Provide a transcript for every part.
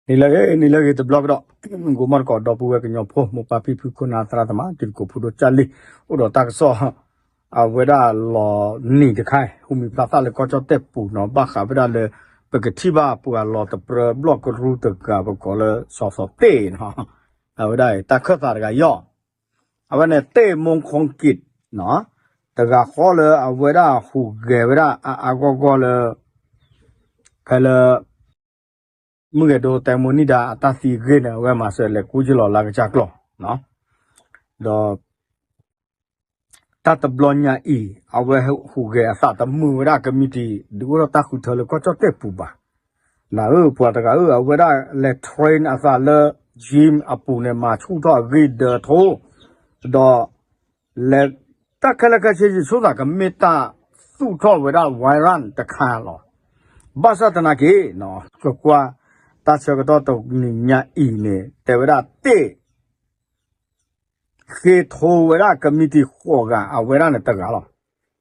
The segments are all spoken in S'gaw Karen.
နံၤလၢအဂ့ၤ နံၤလၢအဂ့ၤတဘျီကဒီး, ကိးမီၣ်သကိး ဒီပုၢ်ဝဲၢ်ကညီဖိ မိၢ်ပၢ်ဖံဖု ခိၣ်နၢ်သရၣ်သမါ တံၤသကိးဖိဒိၣ်ကၢ်လံ, အိၣ်ဒီးတၢ်ကစီၣ် အဝဲဒၣ်လီၤနံၤတခါ ဟူမံၤဖျါသၣ်လၢကီၢ်ကၠီၣ်တဲၣ်ပူၤနီၤ, ဘၣ်ဃးဝဲဒၣ်လၢ ပကထံၣ်ဘၣ်ပှၤလီၤတပြၢဘျီၣ်ကရူၢ်တဂၤ ပကိးလၢစီၤသီသ့ၣ်နီၤ, အဝဲဒၣ်တၢ်ခၢၣ်သးတဂၤအံၤ အဝဲန့ၣ် တ့ၢ်မူခိကံး နီၤ, တဂၤဃီလၢအဝဲဒၣ်ဟူးဂဲၤဝဲဒၣ်အါအါဂီၢ်ဂီၢ်လၢ ဖဲလၢ မုၢ်ဂဲၤဒိတဲမိၢ်နံၣ်ဒါအတၢ်သံအဂ့ၢ်န့ၣ် အဝဲမၤစၢၤလဲၤကူစ့ၢ်လီၤလၢကစၢ်ကျီၢ်, ဒီး တၢ်တဘျီညါအံၤ အဝဲဟူးဂဲၤအသးတမုာ်ဝဲဒၣ်ကမံးတံာ် ဒုးအိၣ်ထီၣ်တၢ်ဃုထၢလၢကီၢ်ကၠီၣ်တဲၣ်ပူၤဘၣ်. နၤဧၢ ပှၤတဂၤဧၢ အဝဲဒၣ်လဲၤ train အသးလၢ gym အပူၤန့ၣ် မၤဆူၣ်ထီၣ်အဂ့ၢ်ဒၢးထိ, ဒီး လဲၤ တၢ်ခဲလၢာ်ခဲဆ့ ယဆိကမိၣ်ကမ့ၢ်တၢ်သူၣ်ထီၣ်ဝဲဒၣ် viral တခါလီၤ. ဘၣ်ဆၣ်သနာ်က့ ကကွၢ် တၢ်ဆၢကတီၢ်တနံၤညါအံၤန့ၣ် တဲဝဲဒၣ်တ့ၢ် ဃ့ထိဝဲဒၣ်ကမံးတံာ်ဃိးဂၤ အဝဲဒၣ်န့ၣ်တဂၤလီၤ.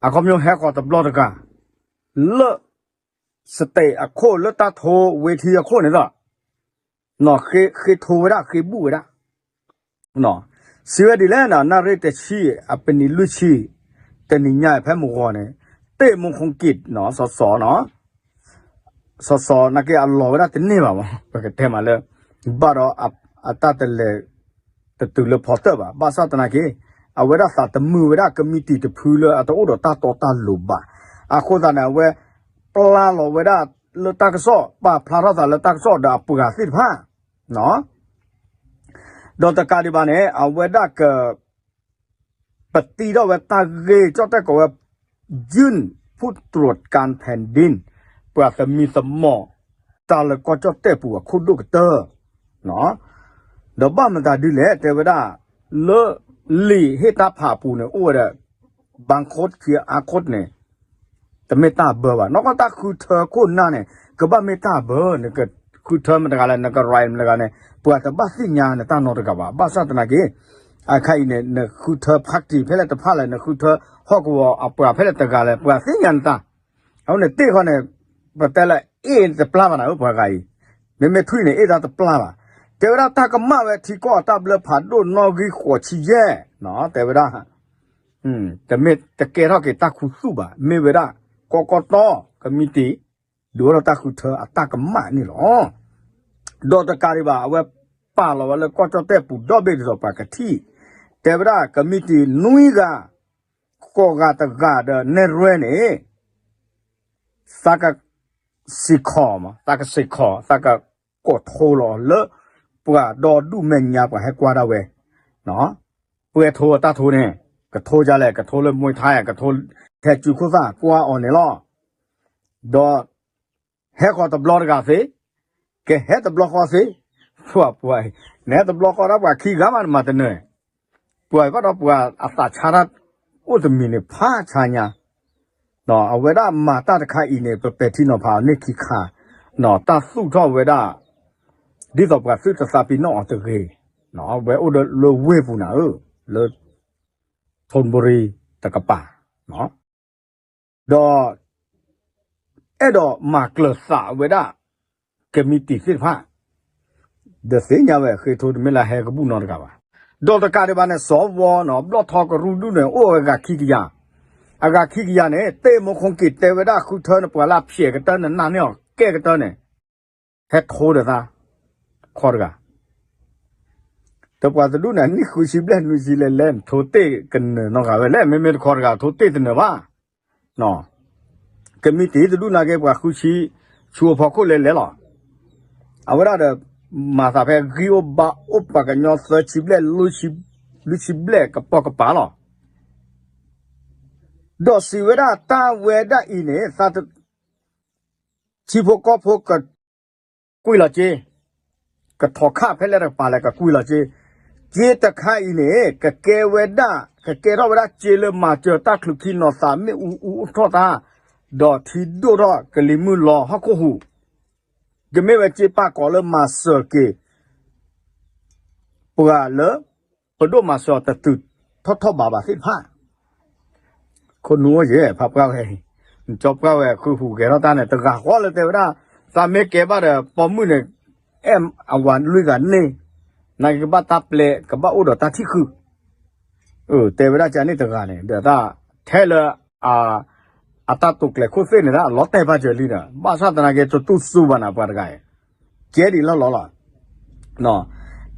အခီပညီဟဲဃီၤတဘျီတဂၤ လၢ stage အခိၣ် လၢတၢ်ထိဝ့ထံအခိၣ်န့ၣ်လီၤ. ဃ့ထိဝဲဒၣ် ဃ့ဘူၣ်ဝဲဒၣ် စံးဝဲဒ်လဲၣ်နီၤ နၣ်ရံၣ်တဆံ အပနံးလွံၢ်ဆံ တနံၤညါဖဲမုၢ်ဂီၤန့ၣ် တ့ၢ်မူခိကံးနီၤ စီၤစီၤနီၤ စီၤစီၤနာ်က့အလီၤဝဲဒၣ်တန့ၢ်ဘၣ်မး ပကတဲမးလၢ ဘၣ်ဒီးအတၢ်တလဲၤ တတုၤလၢဖီတၢၣ်ဘၣ် ဘၣ်ဆၣ်သနာ်က့ အဝဲဒၣ်သးတမုာ်ဝဲဒၣ်ကမံးတံာ်တဖုလၢအတအိၣ်ဒီးတၢ်တီတၢ်လိၤဘၣ် အဃိသတးန့ၣ် အဝဲ ပျၢ်လီၤဝဲဒၣ်လၢတၢ်ကစီၣ် ပာ်ဖျါထီၣ်သးလၢတၢ်ကစီၣ်ဒီးအပှၤသ့ၣ်တဖၣ် ဒီးတကးဒံးဘၣ်န့ၣ် အဝဲဒၣ်က ပတံထီၣ်ဝဲတၢ်ဂ့ၢ်ကၠီၣ်တဲၣ်ကိးဝဲ ယုၢ်ၡ် ဖူၣ်တြူးကၣ်ဖဲၣ်ဒံၣ် ပှၤသမံသမိး တၢ်လၢကီၢ်ကၠီၣ်တဲၣ်ပူၤအခိၣ်ဒိၣ်ကတၢၢ် ဒီးဘၣ်မတၤဒ်လဲၣ် တဲဝဲဒၣ် လၢ လံာ်ဟ့ၣ်တၢ်ဖးအပူၤန့ၣ် အိၣ်ဝဲဒီး ဘၣ်ခိၣ်ခံအါခိၣ်န့ၣ် တမ့ၢ်တၢ်ဘၢဘၣ် နီၢ်ကီၢ်တၢ်ဃုထၢခိၣ်နၢ်န့ၣ် ကဘၣ်မ့ၢ်တၢ်ဘၢ နကဃုထၢမတၤတဂၤလဲၣ် နက right မတၤတဂၤန့ၣ် ပှၤတဘၣ်သ့ၣ်ညါနတၢ်နီတဂၤဘၣ် ဘၣ်ဆၣ်သနာ်က့ အခါအံၤန့ၣ် နဃုထၢ party ဖဲလဲၣ်တဖၣ်လဲၣ် နဃုထၢဟီၣ်ကဝီၤအပှၤဖဲလဲၣ်တဂၤလဲၣ် ပှၤသ့ၣ်ညါနတၢ် အဃိန့ၣ် တ့ၢ်ဃီန့ၣ် ပတဲလၢအ့ၣ်တပျၢ်ဘၣ်နၤဧၢ ပှၤဂၤအံၤ မ့မ့ၢ်ထွံၣ်န့ၣ် အ့ၣ်တၢ်တပျၢ်ဘၣ် တဲဝဲဒၣ်တၢ်ကမၣ်ဝဲထံကီၢ်အတၢ်ဘျၢဖးဒိၣ်နီၣ်ဂံၢ်ဃိးဆံယဲၢ် တဲဝဲဒၣ် တမ့ၢ်တကဲထီၣ်က့ၤတၢ်ခူသူၣ်ဘၣ် မ့ၢ်ဝဲဒၣ် ကီၢ်ကီၢ်တီ ကမံးတံာ် ဒုးအိၣ်ထီၣ်တၢ်ဃုထၢအတၢ်ကမၣ်န့ၣ်လီၤ. ဒီးတကးဒံးဘၣ် အဝဲပာ်လီၤဝဲလၢကီၢ်ကၠီၣ်တဲၣ်ပူၤဒီဘ့ၣ်ဒ်သိးပှၤကထံၣ် တဲဝဲဒၣ်ကမံးတံာ်နွံဂၤ ဃိးဂၤတဂၤဒီးနဲၣ်ရွဲန့ၣ် သးက စ့ၢ်ကီး သးကစ့ၢ်ကီး သးကကိးထိလီၤလၢ ပှၤဒီဒူၣ်မဲာ်ညါပှၤဟဲကွၢ်ဒၣ်ဝဲ ပှဲၤထိအတၢ်ထိန့ၣ် ကထိဒ်လဲၣ် ကထိလၢမွဲထါ ကထိ ဟဲစုခိၣ်သၣ်ကွၢ်အီၤန့ၣ်လီၤ. ဒီး ဟဲဃီၤတဘျီတဂၤသ့, ကဟဲတဘျီဃီသ့, ပှၤပှၤအံၤ နဟဲတဘျီဃီဒၣ်ပှၤခံဂၤမးနမၤတနၢၤ, ပှၤဘၣ်ဒီးပှၤအသးဆါတၢ်အိၣ်တမံၤန့ၣ် ဖးဆါညါ, အဝဲဒၣ်မၤတၢ်တခါအံၤန့ၣ် ပပဲာ်ထံနီၤဖးအီၤန့ၢ်ခံခါ, တၢ်သူၣ်ထီၣ်ဝဲဒၣ် ဒ်သိးပှၤသုတသးပ့ၤနီၣ်အီၤတဂ့ၤ, ဝဲအိၣ်လၢဝ့ၢ်ပူၤနၤဧၢ, လၢ ထူၣ်ဘူရံၤတကပၤ ဒီး အဲၣ်ဒိးမၤကျၢၤသးဝဲဒၣ် ကမံးတံာ်သ့ၣ်တဖၣ်, ဒီးသ့ၣ်ညါဝဲဃ့ထိတမ့ၢ်လၢဟဲကဘူၣ်နီတဂၤဘၣ်. ဒီးတကးဒံးဘၣ်န့ၣ် စီၤဝီနီၤ ဘျီၣ်ထီကရူၢ်ဒူၣ်န့ၣ် အိၣ်ဝဲဂၤခံကယၤ, အဂၤခံကယၤန့ၣ် တ့ၢ်မူခိၣ်က့ၤတဲဝဲဒၣ်ဃုထၢန့ၣ် ပှၤလၢအဖျဲးကတၢၢ်န့ၣ် နာ်န့ၢ်အီၤကဲကတၢၢ်န့ၣ် ဟဲထိဒီးသး ခီတဂၤ ဒီးပှၤတဒူၣ်န့ၣ် နံၣ်ဃုဆံဘျဲၣ်နွံဆံလဲၤလဲၤ ထိတ့ၢ်ကနၢၤနီတဂၤဝဲလဲၣ်, မ့မ့ၢ်တခီတဂၤ ထိတ့ၢ်တနၢၤဘၣ်. ကမံးတံာ်တဒူၣ်နာ်က့ ပှၤဃုဆံ ဆူအဖီခိၣ်လဲၤလဲၤလီၤ. အဝဲဒၣ်ဒီး မၤသးဖဲဂံၢ်အိၣ်ဘါအိၣ်ပှၤကညီသၢဆံဘျဲၣ် လွံၢ်ဆံဘျဲၣ်ကပိာ်ကပၤလီၤ. ဒီးစံးဝဲဒၣ်တၢ်ဝဲဒၣ်အံၤန့ၣ် သး ထံဖိကီၢ်ဖိက ကွံာ်လီၤစ့, ကထီၣ်ခၣ်ဖဲလဲၣ်တကပၤလဲၣ် ကကွံာ်လီၤစ့, စ့တခါအံၤန့ၣ် ကကဲဝဲဒၣ် ကကဲထီၣ်ဝဲဒၣ်စ့လၢမၤစၢၤတၢ်ချုးခံနီၤသးမ့ၣ်အူအူအိၣ်ထီၣ်တၢ်, ဒီးထံဒိၣ်ထီၣ်ကလံၤမုၢ်လီၤဟီၣ်ခိၣ်ဟူး, ကမ့ၢ်ဝဲစ့ပာ်ကီၤလၢမၤစၢၤက့ၤ ပှၤလၢ ပဒိၣ်မၤစၢၤတတုၤထီၣ်ထီၣ်ဘးဘၣ်သ့ၣ်တဖၣ်, ခိၣ်နူာ်အိၣ်ယဲၢ် ဖးပှၢ်ဝဲ, နကၠီပှၢ်ဝဲဃုဟူးဂဲၤထီၣ်တၢ်န့ၣ် တဂၤဃီလၢတဲဝဲဒၣ် သးမ့ၢ်ကဲဘၣ်ဒီး ပိာ်မုၣ်န့ၣ် အဲၣ်အဝၤလွံၢ်ဂၤန့ၣ်, နာ်က့ကဘၣ်တၢ်ပျဲ ကဘၣ်အိၣ်ဒီးတၢ်ထံၣ်ဃုာ်, တဲဝဲဒၣ်ကန့ၣ်တဂၤန့ၣ် ဒီးတၢ်ထဲလၢ အတၢ်တိာ်ကျဲၤခိၣ်သ့ၣ်န့ၣ် ဒၣ်အလီၤတဲာ်ဘၣ်စၢၤလံဒီး ဘၣ်ဆၣ်သနာ်က့ တတူၢ်စူဘၣ်နၤပှၤတဂၤအံၤ, ကဲဒ်လီၢ်လီၢ်လီၤ.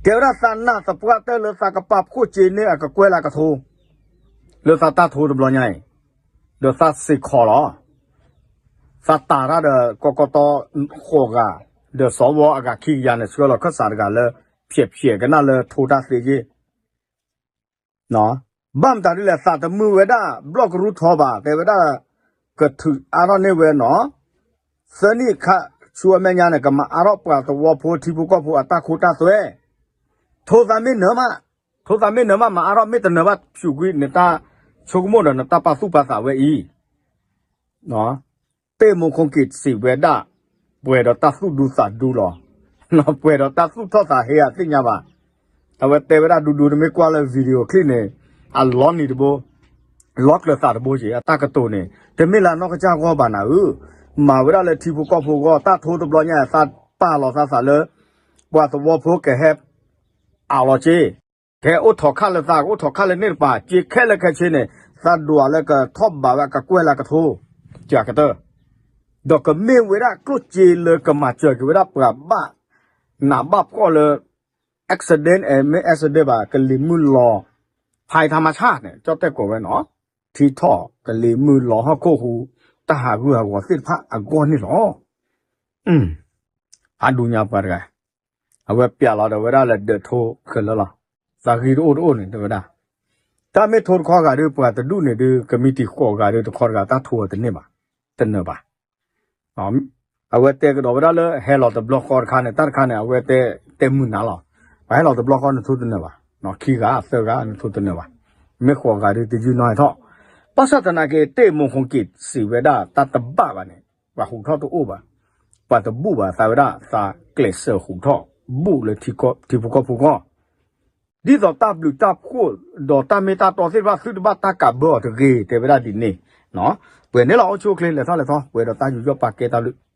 တဲဝဲဒၣ်သးနာ်သပှၢ်တၢၢ်လၢသးကပာ်ဖှိၣ်စ့န့ၢ်အကကွဲၢ်လၢအကထိ လၢသးတၢ်ထိတဘျီညါအံၤ, ဒီးသးစ့ၢ်ကီးလီၤ. သးတၢ်တၢ်ဒီးကီကီတီဃိးဂၤ, ဒီးစီၤဝီအဂၤခံကယၤန့ၣ် ဆှၢလီၤခၢၣ်စးတဂၤလၢ ဖျဲးဖျဲးကနၣ်လၢထိတၢ်သ့ယ့ၢ် ဘၣ်မတၤဒ်လဲၣ် သးတမုာ်ဝဲဒၣ် ဘျီၣ်ကရူၢ်ထီဘၣ် တဲဝဲဒၣ် ကထုးအါထီၣ်န့ၢ်ဝဲနီၤ, သၢနံၣ်ခါဆူအမဲာ်ညါန့ၣ် ကမၤအါထီၣ်ပှၤသဝီဖိထံဖိကီၢ်ဖိအတၢ်ခိတၢ်သွဲ, ထိသးမ့ၢ်နၢၤမး, ထိသးမ့ၢ်နၢၤမး မၤအါထီၣ် မ့ၢ်တနၢၤဘၣ်ဖၠူးကွံာ် နတၢ်ဆိကမိၣ်ဒီးနတၢ်ပာ်သူၣ်ပာ်သးဝဲအံၤ တ့ၢ်မူခိၣ်က့ၤစံးဝဲဒၣ် ပှဲၤဒီးတၢ်သူၣ်ဒူသးဒူလီၤ. ပှဲၤဒီးတၢ်သူၣ်ထီၣ်သးဟ့အသ့ၣ်ညါဘၣ်. အဝဲတဲဝဲဒၣ်ဒူဒူ နမ့ၢ်ကွၢ်လၢ video clip န့ၣ် အလီနံၤတဘိ, လီကျၢၤသးတဘိက့ၤ အတၢ်ကတိၤန့ၣ် တမ့ၢ်လၢအနီၢ်ကစၢ်ဂီၢ်ဘၣ်နၤဧၢ, မၤဝဲဒၣ်လၢထံဖိကီၢ်ဖိဂီၢ် တၢ်ထိတဘျီညါ သးပာ်လီၤသးသးလၢ ပှၤသဝီဖိကဟဲ အးလီၤက့ ကဟဲအိၣ်ထီၣ်ခါလၢသး ကအိၣ်ထီၣ်ခါလၢန့ၣ်တပၤ က့ခဲလၢာ်ခဲဆ့န့ၣ် သးဒွးလၢကထီၣ်ဘးဝဲအကကွဲၢ်လၢကထိ ကကတၢၢ်, ဒီးကမ့ၢ်ဝဲဒၣ်ကျိၣ်စ့လၢကမၤစၢၤက့ၤဝဲဒၣ်ပှၤဘၣ် နးဘၣ်ဖှီၣ်လၢ accident မ့ၢ် accident ဘၣ် ကလံၤမုၢ်လီၤ ဖဲထါမဆၣ်န့ၣ် ကၠီၣ်တဲၣ်ကိးဝဲနီၤ, ထံထီၣ်ကလံၤမုၢ်လီၤဟီၣ်ခိၣ်ဟူ တၢ်ဟးဂူာ်ဟးဂီၤသ့ၣ်တဖၣ်အဂီၢ်န့ၣ်လီၤ. ဖးဒူညါပှၤတဂၤ အဝဲပျးလီၤဒီးဝဲဒၣ်လၢဒၢးထိခဲလၢာ်လီၤ. သးဂံၢ်တအိၣ်တအိၣ်န့ၣ် တဲဝဲဒၣ် တၢ်မ့ၢ်ထိတခီဂာ်ဒုး ပှၤတဒူၣ်န့ၣ်ဒုး ကမံးတံာ်ဃိးဂၤဒုး တခီတဂၤတၢ်ထိအီၤတန့ၢ်ဘၣ်, တနၢၤဘၣ်. အဝဲတဲကဒီးဝဲဒၣ်လၢ ဟဲလီၤတဘျီဃီတခါန့ၣ် တၢ်တခါန့ၣ် အဝဲတဲ တဲမုာ်နၤလီၤ. ပှၤဟဲလီၤတဘျီဃီနထိတနၢၤဘၣ်, ခံဂၤသၢဂၤနထိတနၢၤဘၣ်, မ့ၢ်ဃိးဂၤဒုးတယုၢ်နီၢ်ဟဲထီၣ်. ဘၣ်ဆၣ်သနာ်က့ တ့ၢ်မူခိၣ်က့ၤစံးဝဲဒၣ် တၢ်တဘၣ်ဘၣ်န့ၣ် ပှၤဟူးထီၣ်တအိၣ်ဘၣ်, ပှၤတဘူၣ်ဘၣ်သးဝဲဒၣ် သးကျဲးစၢးဟူးထီၣ် ဘူၣ်လၢထံဖိကီၢ်ဖိဂီၢ် ဒ်သိးတၢ်ဘျုးတၢ်ဖှိၣ်ဒီးတၢ်မ့ၢ်တၢ်တီသ့ၣ်တဖၣ် သုတဘၣ်တၢ်ကးဘၢအီၤတဂ့ၤ တဲဝဲဒၣ်ဒ်န့ၣ်. ပှဲၤန့ၣ်လီၤ အိၣ်ဆူၣ်အိၣ်ချ့ လဲၤထီၣ်လဲၤထီ ပှဲၤဒီးတၢ်ယူးယီၣ်ပာ်ကဲတၢ်ဘျုး